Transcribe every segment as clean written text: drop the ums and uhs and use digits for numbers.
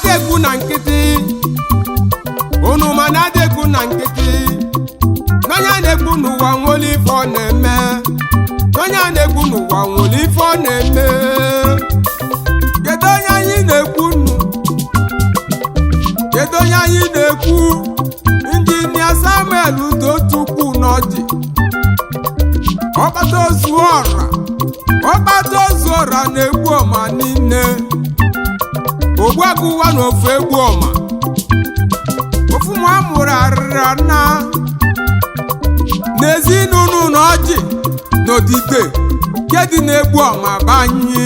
na-adị ekwu na nkịtị, unu ma na-adị ekwu na nkịtị, n'onye na-ekwu n'ụwa nwere ife ọ na-eme, n'onye na-ekwu n'ụwa nwere ife ọ na-eme. Kedu onye anyị na-ekwu nnu? Kedu onye anyị na-ekwu? Injinia Samuel Udochukwu Nọji, ọkpata ozu ọra, ọkpata ozu ọra na-egbu ọma niile, ogbuagụwa na ofu egbu ọma, ofu nwa mụrụ arịra na n'ezinụlọ Nọji n'odide nke dị na-egbu ọma banye,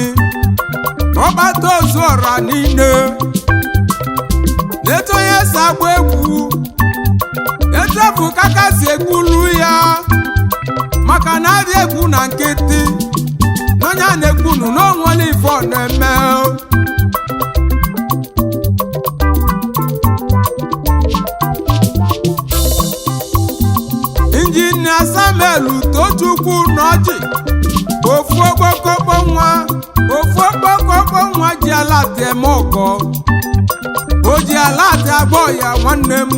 ọkpata ozu ọra niile na-etu onye si agba egwu, echefu kaka si ekwulu ya, maka na adị egwu na nkịtị, n'onye a na-ekwunu n'onwere ife ọ na-eme. Injinia Samuel Udochukwu Nọji, ofu okpokokpo nwa, ofu okpokokpo nwa ji ala eme ọgọ, o ji ala ati agbọ ya nwanne m.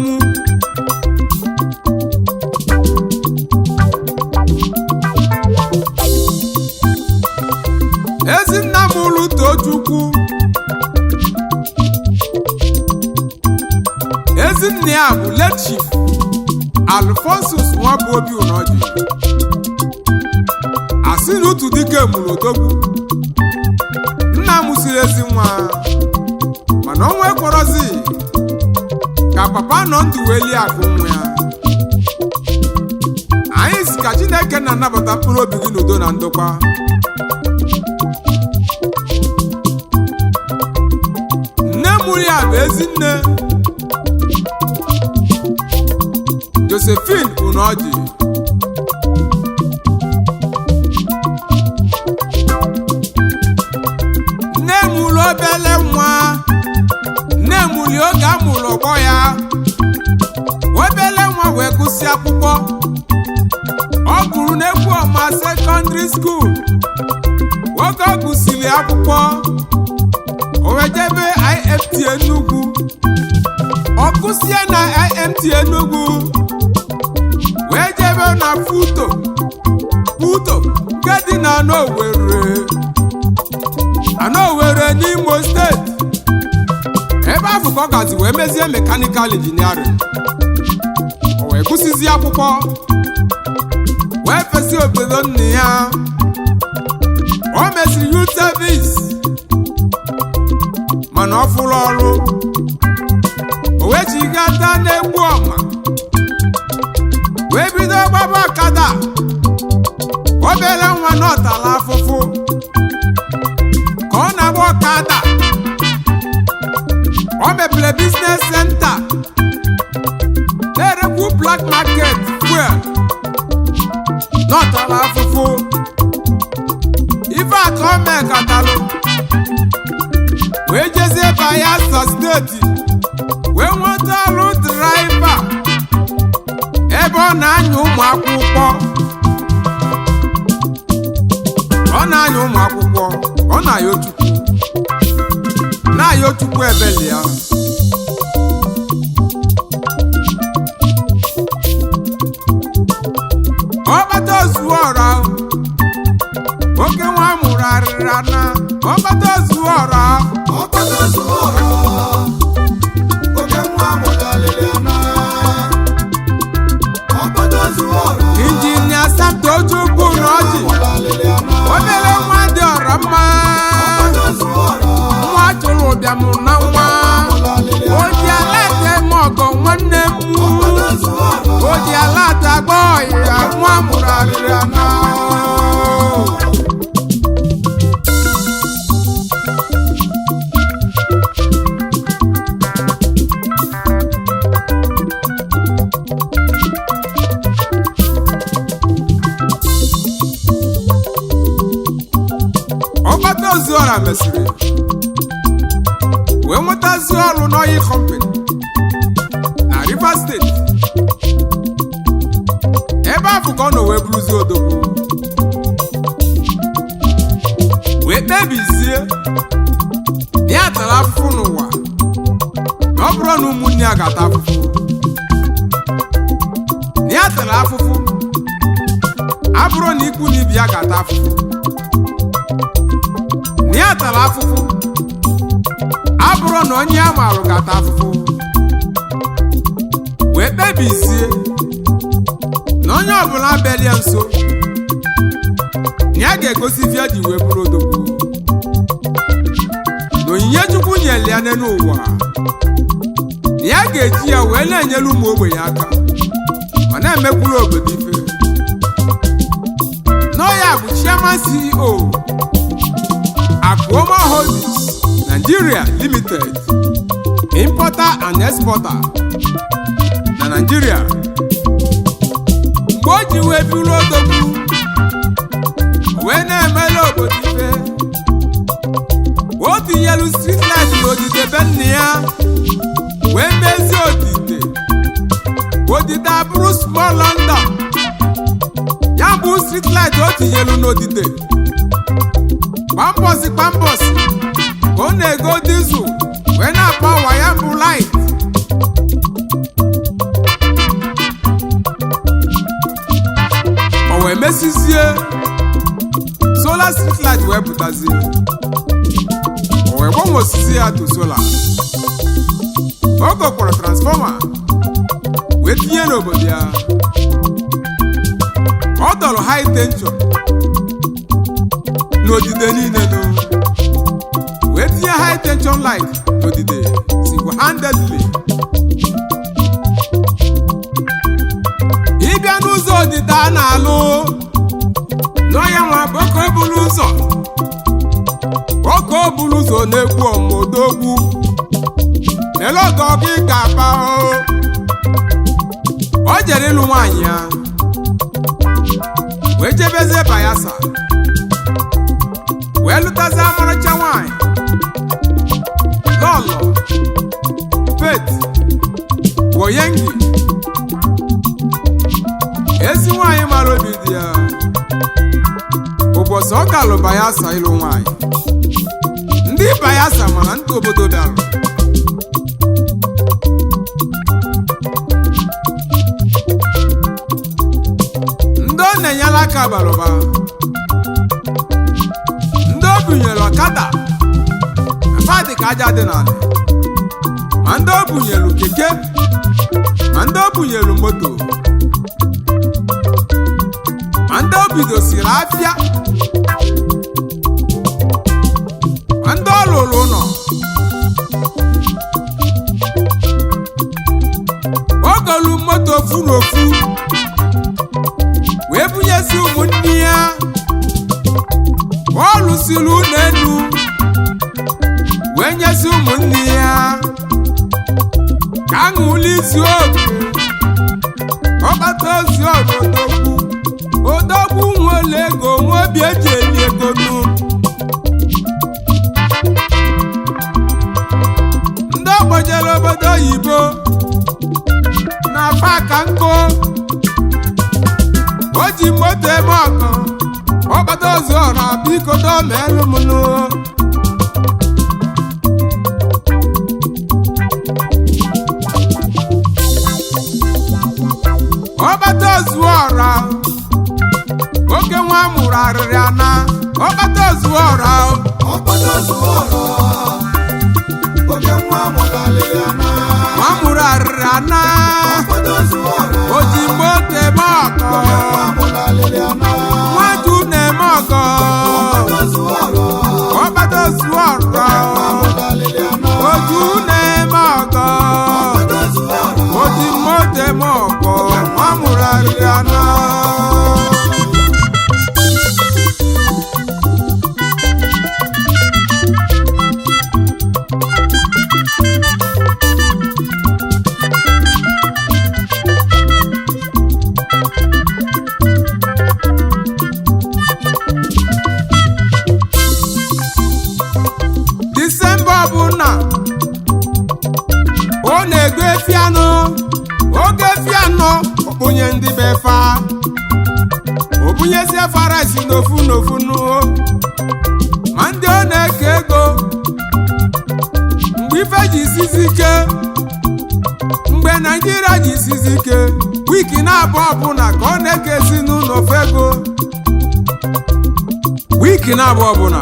Ezinna m ụlụ Tochukwu, ezinne ya bụ late Chief Alphonsus Nwabuobi Nọji. Asị na utu dike mụrụ odogwu, nna m siri ezi nwa, mana ọnwa ekpọrọzi ka papa nọ ndụ wee lie akụ nwa ya. Anyị si ka Chineke na-anabata mkpụrụ obi gị n'udo na ndokwa. Nne mụrụ ya bụ ezinne Josephine Unoji. Nne mụrụ obele nwa, nne mụrụ oge a mụrụ ọgbọ ya, obele nwa wee gụsị akwụkwọ. Ọ gụrụ n'Egwu Ọma Secondary School. Oge ọ gụsịrị akwụkwọ, o wee jebe IMT Enugu. Ọ gụsịa na IMT Enugu, wee jebe na Futo, Futo nke dị na Anowere, Anowere n'Imo Steeti. Ebe ahụ ka ọ gazi wee mezie mechanical engineering. O wee gụsịzie akwụkwọ, wee fesi obodo nna ya. O mesịrị youth service, mana ọ fụrụ ọrụ, o wee chigata n'Egbu Ọma, wee bido gbaba ọkada. Obere nwa nọtala afụfụ ka ọ na-agba ọkada. O mepere business center, na-erekwu black market fuel. Nọtala afụfụ ife a ka o mekatalụ, wee jezie Bayelsa Steeti, wee nweta ọrụ driver ebe ọ na-anya ụmụ akwụkwọ. Ọ na-anya ụmụ akwụkwọ, ọ na-ayọ Chukwu, na-ayọ Chukwu ebeli ya. Ọkpata ozu ọra, oke nwa mụrụ arịra na ọkpata ozu ọra. Ọkpata ozu ọra, oke nwa mụtalịrị ana. Ọkpata ozu ọra, Injinia Tochukwu Nọji, mụtalịrị ana. Obere nwa dị ọra mma. Ọkpata ozu ọra, Nwa chụrụ ụbịam na nwa, mụtalịrị o ji ala ete m ọgọ nwanne m. Ọkpata ozu ọra, O ji ala ata agba ọyịa, nwa mụrụ arịrịa na. Ọkpata Ozuọra mesịrị wee nwetazi ọrụ n'oil company na Rivers Steeti. Ebe ahụ ka ọ nọ wee bụrụzi odogwu, wee kpebizie na ya tara afụfụ n'ụwa. na ụmụnne ya ga-ata afụfụ, na ya tara afụfụ abụrụ na ikwu na ibe ya ga-ata afụfụ, na ya tara afụfụ abụrụ na onye a marụ ga-ata afụfụ, wee kpebizie na onye ọbụla bịara nso na ya ga-egosi ife ya ji wee bụrụ odogwu na onyinye Chukwu nyere ya n'elu ụwa, na ya ga-eji ya wee na-enyere ụmụ ogbenye aka ma na-emekwuru obodo ife. N'ọya bụ Chairman, CEO, Akuoma Holdings Nigeria Limited, importer and exporter na Nigeria. Mgbe o ji wee bụrụ odogwu wee na-emela obodo ife, o tinyelu street light n'odide be nna ya, wee mezie odide, odide abụrụ small London. Ya bụ street light o tinyelu n'odide, kpambosi kpambosi ka ọ na-ego diesel wee na-apawa ya bụ light. O wee mesizie solar street light wee pụtazie, o wee gbanwe osisi ya to solar. O gokwara transformer wee tinye n'obodo ya. Ọ dọrọ high tension n'odide niile nụ, wee tinye high tension light n'odide single handedly. Ịbịa n'ụzọ odide a na-alụ n'ọya nwa boko buru ụzọ, oke buru ụzọ na-egwu ọmodogwu melọgọ gị ga-aba. O jere ịlụ nwaanyị ya wee jebezie Bayelsa, wee lụtazie amarịcha nwaanyị, Lọlọ Faith Woyengi, ezi nwaanyị mara obi dị ya. Ụbọchị ọ galụ Bayelsa ịlụ nwaanyị, ndị Bayelsa mana ndị obodo bịarụ. Ndị ọ na-enyere aka balụba, ndị o bunyere ọkada afa dị ka aja dị n'ala, ma ndị o bunyere keke, ma ndị o bunyere moto, ma ndị o bidosiri afịa, ma ndị ọ lụrụ ụlọ. O golu moto ofu na ofu wee bunyezi ụmụnne ya. Ọ lụsiri ụlọ elu wee nyezi ụmụnne ya ka aṅụli izu oke. Ọkpata ozu odogwu, odogwu nwere ego, nwe obi eji eli ego nụ. Ndị ọgbọjere obodo oyibo na-afa aka nkụ. O ji moto eme ọkọ. Ọkpata ozu ọra, biko dọmelụ m nụ. Ọkpata ozu ọra, oke nwa mụrụ arịrị ana. Ọkpata ozu ọra. Ọkpata zuọra, oke nwa mụrụ alịrị ana. Nwa mụrụ arịrị ana. Ọkpata zuọra, O ji moto eme ọkọ. oke nwa mụrụ alịrị ana. Nwaju na-eme ọkọ. Ọkpata zuọra, Ọkpata ozu ọra, nwa mụrụ alịrị ana. Oju na-eme ọkọ. Ọkpata zuọra, Oji moto eme ọkọ. Nwa mụrụ arịrị ana. Disemba ọbụla, ọ na-ego efi anọ. Oge efi anọ, okpunye ndị be fa, obunyezie farasi n'ofu n'ofu nụ. Ma ndị ọ na-eke ego mgbe ife ji sizi ike. Mgbe Naijiria ji sizi ike, wiki na-abụọ ọbụla ka ọ na-eke ezinụlọ ofe ego. Wiki na-abụọ ọbụla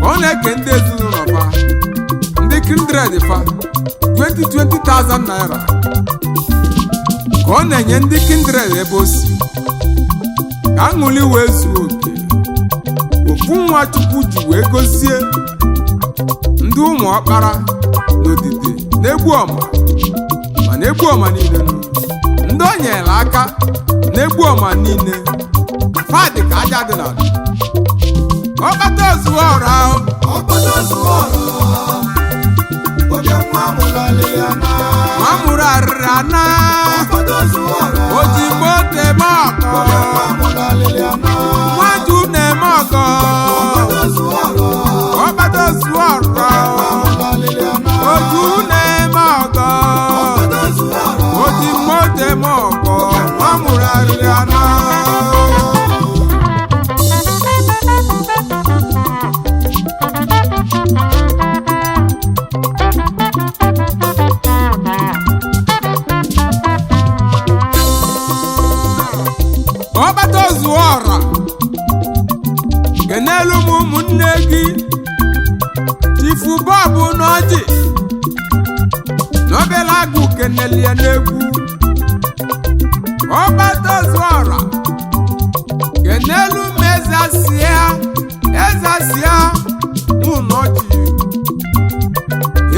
ka ọ na-eke ndị ezinụlọ fa, ndị kindred fa, 20 20,000 naira ka ọ na-enye ndị kindred ebe o si, ka aṅụli wee zuo oke. Ofu nwa Chukwu ji wee gozie ndị ụmụ ọkpara n'odide na-egbu ọma, ma na-egbu ọma niile nụ. Ndị o nyere aka na-egbu ọma niile fadị ka aja dị n'ala. Ọkpata ozuo ọra. Ọkpata zuo ọra, oke nwa amụrụ alịlị ana. Ma mụrụ arịrị ana. Ọkpata zuo ọra, Oji moto eme ọkọ. oke nwa amụrụ alịlị ana. Nwaju na-eme ọkọ. Ọkpata zuo ọra, Ọkpata ozuo ọra. nwa amụrụ alịlị ana. Oju na-eme ọkọ. Ọkpata zuo ọra, Oji moto eme ọkọ. Nwa mụrụ arịrị ana. Ọkpata ozuo ọra, kenelu m ụmụnne gị, Chifu Bọbụ n'ọjị n'obele agụ, kenelie n'egwu. Ọkpata ozuo ọra, kenelu m ezesia ezesia ụnọchị,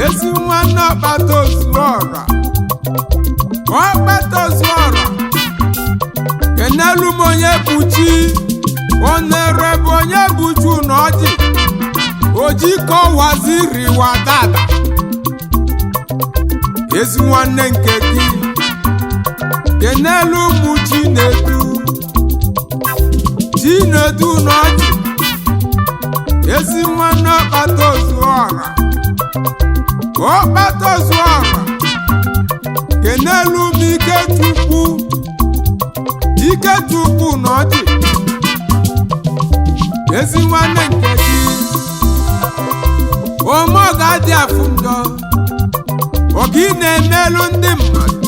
ezi nwanne ọkpata ozuo ọra. Ọkpata ozuo ọra, kenelu m onye bụ chi onerebe, onye bụ chu na ọjị ojikọ waziri wadada, ezi nwanne nke gị. Kenelu mụ Chinedu, Chinedu na ọjị, ezi nwanne ọkpata ozu ọra. Ọkpata ozu ọra, kenelu m Ikechukwu, Ikechukwu na ọjị, ezi nwanne nke gị. Omeọga dị afụ njọ ọga ị na-emelu ndị mmadụ,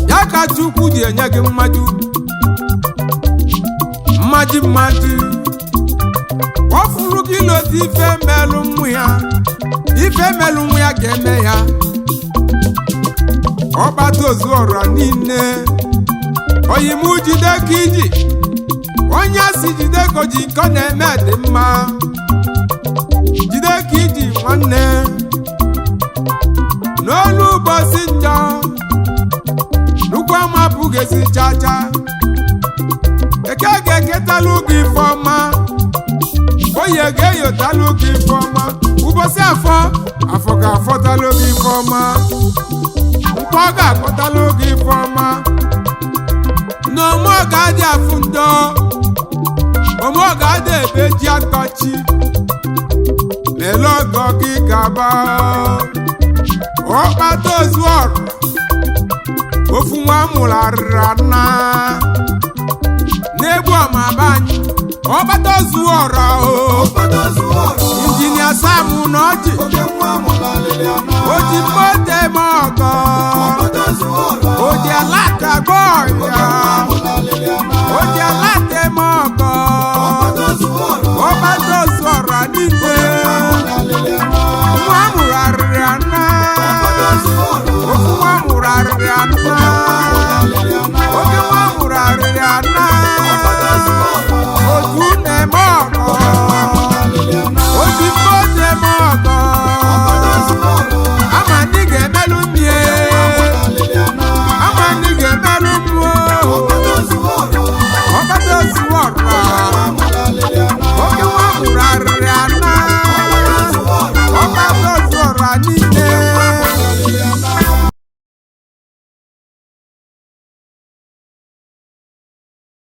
ya ka Chukwu ji enye gị mmaju mmaji mmaji. Ọ fụrụ gị lota ife melụ mmụ ya, ife melụ nwa ya ga-eme ya. Ọkpata ozu ọra niile, oyimu jide ka iji onye asị jide ka o ji nke ọ na-eme dị mma. Jide ka iji nwanne n'olu ụbọchị njọ nnukwu ama apụghị ezi chacha. Eke ga-eketalụ gị ife ọma, oye ga-eyotalụ gị ife ọma, ụbọchị afọ afọ ga-afọtalụ gị ife ọma, mkpọ ga-akpọtalụ gị ife ọma. Na ome ọ ga-adị afụ njọ, ome ọ ga-adị ebe ji akọchi lelee ọgọ gị gaba. Ọkpata ozu ọrụ, ofu nwa mụrụ arịra nna n'egbu ọmaba anyị. Ọkpata ozu ọra o. Ọkpata zuo ọra, Injinia Sam na ọjị oke nwa amụrụ alịlị ana. oji moto eme ọgọ. Ọkpata zuo ọra, Oji alaka oke gọya. nwa amụrụ alịlị ana. Oji alaka eme ọgọ. Ọkpata zuo ọra, Ọkpata ozu ọra niile. amụrụ alịlị ana. Nwa mụrụ arịrị ana. Ọkpata zuo ọra, Ofu nwa mụrụ arịrị ana.